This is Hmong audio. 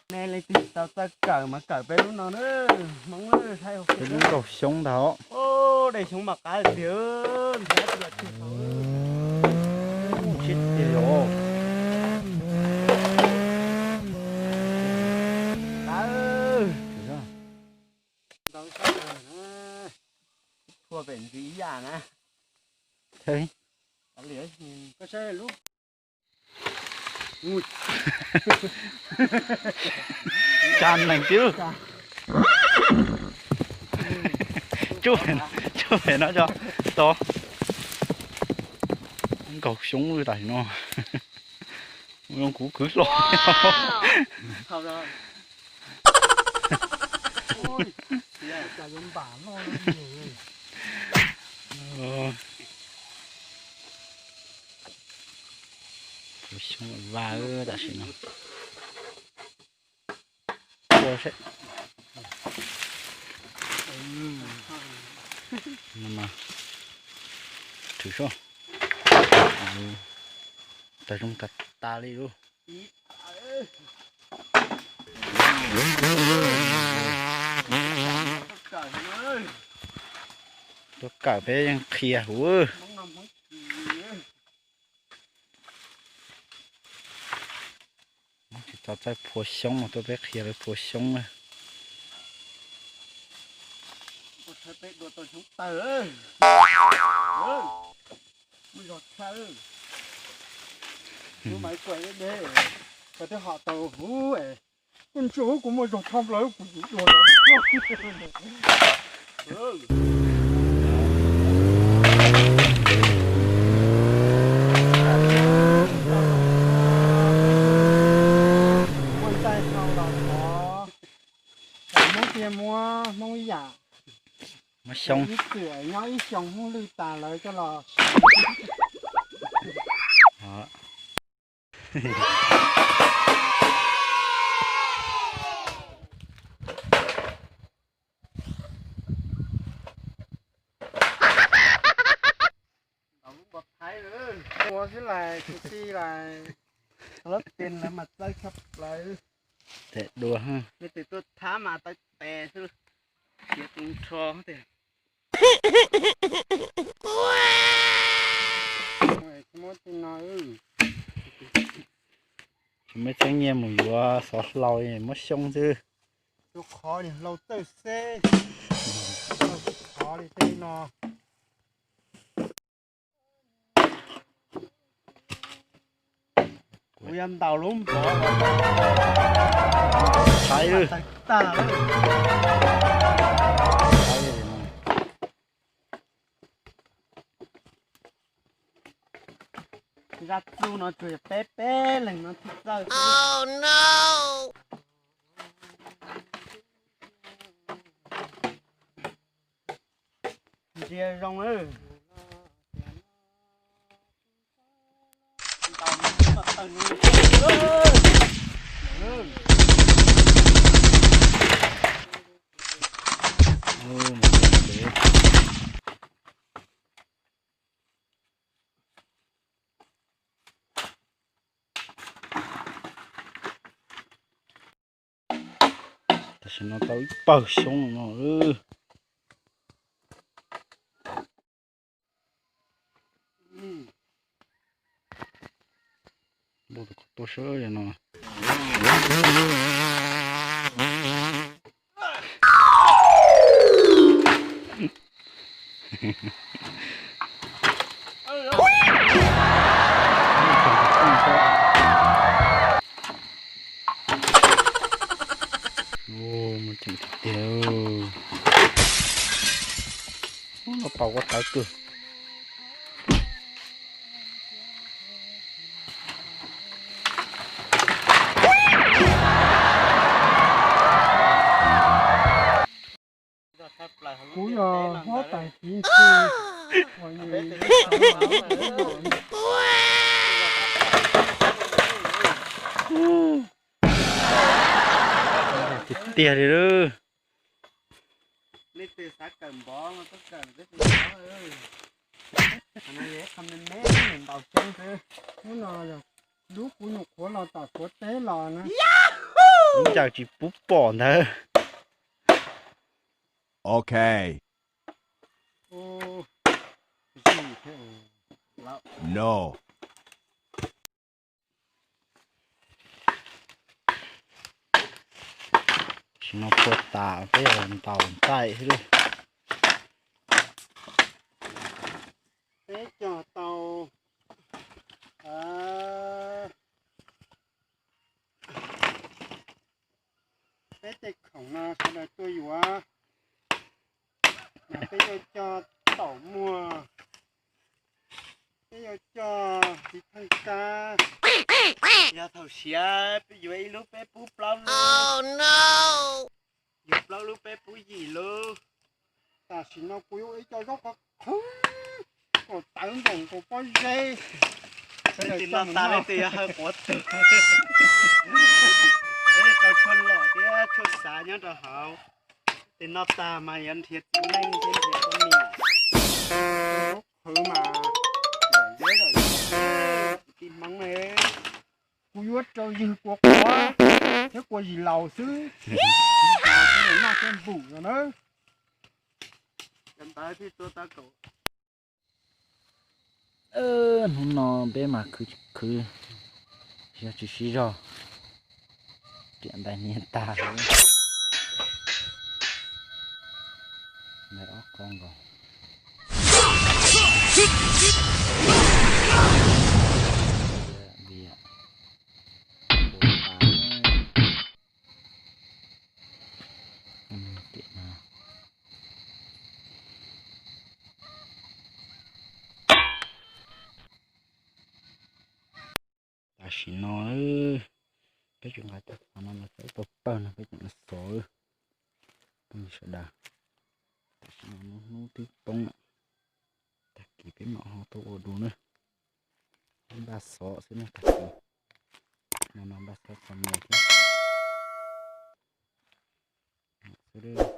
Ne leej twg tau txawj kawm mas kawm peb lub no na, Hmoob, peb lub nkaus xyoob ntag. Dej xyoob mas qab tiag, nrhiav tsis los tsis tau. Siab tiag yom. Ntau, ntau, tua pem ntsis ib yam na. Tsa neeg tib lub. Tsuj pem no tso, tau. Nkaus xyoob tam sim no. Zoo kuv kwv hlo. Xyoob va tam sim no. Thwm soj. Tag zoo tas tas li lub. Tuaj kawm peb yeej qhia huv. Tsis tau txawj phua xyoob mas tuaj peb qhia lawv phua xyoob na. Kuv mas kuv deb, kuv twb hom tau huv, kuv ntsia kuv muaj zog tshaj plaws kuv yuav dua. Muaj ntxaij hlau los thov, Hmoob tiag muab Hmoob ib yam. Muab xyoob ib txwm nyob ib xyoo Hmoob lwj tas lawv coj los. Ua xwb lais, kuv tij lais, lab tes lawv mas txawj tshaj plaws. Tes dua, leej twg tuaj thab mas tawv tes xwb, khiav tus nrho tiag. Muab tej no, tsis muaj txheeb nyiaj mus yuav xov hlau, muab xyoob xwb. Tus qhov li hlau txawj xeb, qhov li tej no. Kuv yuav ntaus lub npov, thaij tag lawm. Zaj txuj no tsuas yog peb peb leeg no thiaj txawj. Ntsia zoo lawm. Tam sim no tau ib pawg xyoob no. Npauj tus ko tuaj sab no. Muaj ceem tiag tiag. Ub, no pau kuaj tawv kawg. Kuv yog huab tais txiv ntxawm uas yus tiag tiag li lawm. Leej twg xav kawm npov no tuaj kawm peb tus npov. Me me ntaus xyoob xwb. Hnub no yog lub kuv nyuam qhuav los tom Suav teb los na. Lub ncaws tsis pub pom ntawd. Ok. No. Tam sim no puas tas peb yog ntaus ntaim xwb. Peb cog tau, peb tej khoom no sawv daws tuaj yuav, mas peb yuav cog taum muag, peb yuav cog txiv theej kab. Yog thaum siav peb yuav ib lub peb pub plaub lub, yuav plaub lub peb pub yim lub. Tam sim no kuv yuav ib co zaub qhov qhov, kaum tawv nkaus nkaus pob zeb. Leej twg noj tag leej twg yuav hawb quav tug. Peb rau tshuaj lom thiab tshuaj xav nyob rau hauv. Leej twg noj tag mas yuav nrhiav txiv neej thiab nrhiav poj niam. Qhwv mas zom zeb lawm, kwv tij Hmoob ne. Kuv yuav rau ywg kua quav thiab kua zis laus xwb, noj thiab npum no na. Hnub no peb mas khwv khwv, yog tsis siv zog, riam ntais niag tag. Ntais ob qho nkaus. Tam sim no peb tseem nqa cov qhov no los txog ib tau pawg no peb tseem xov sawv daws. Tam sim no lub hnub twb poob lawm, tag kis peb mam ho tuaj ua dua na. Peb npaj xov xwb na, tag kis no no npaj xov txog me thiab. Xwb.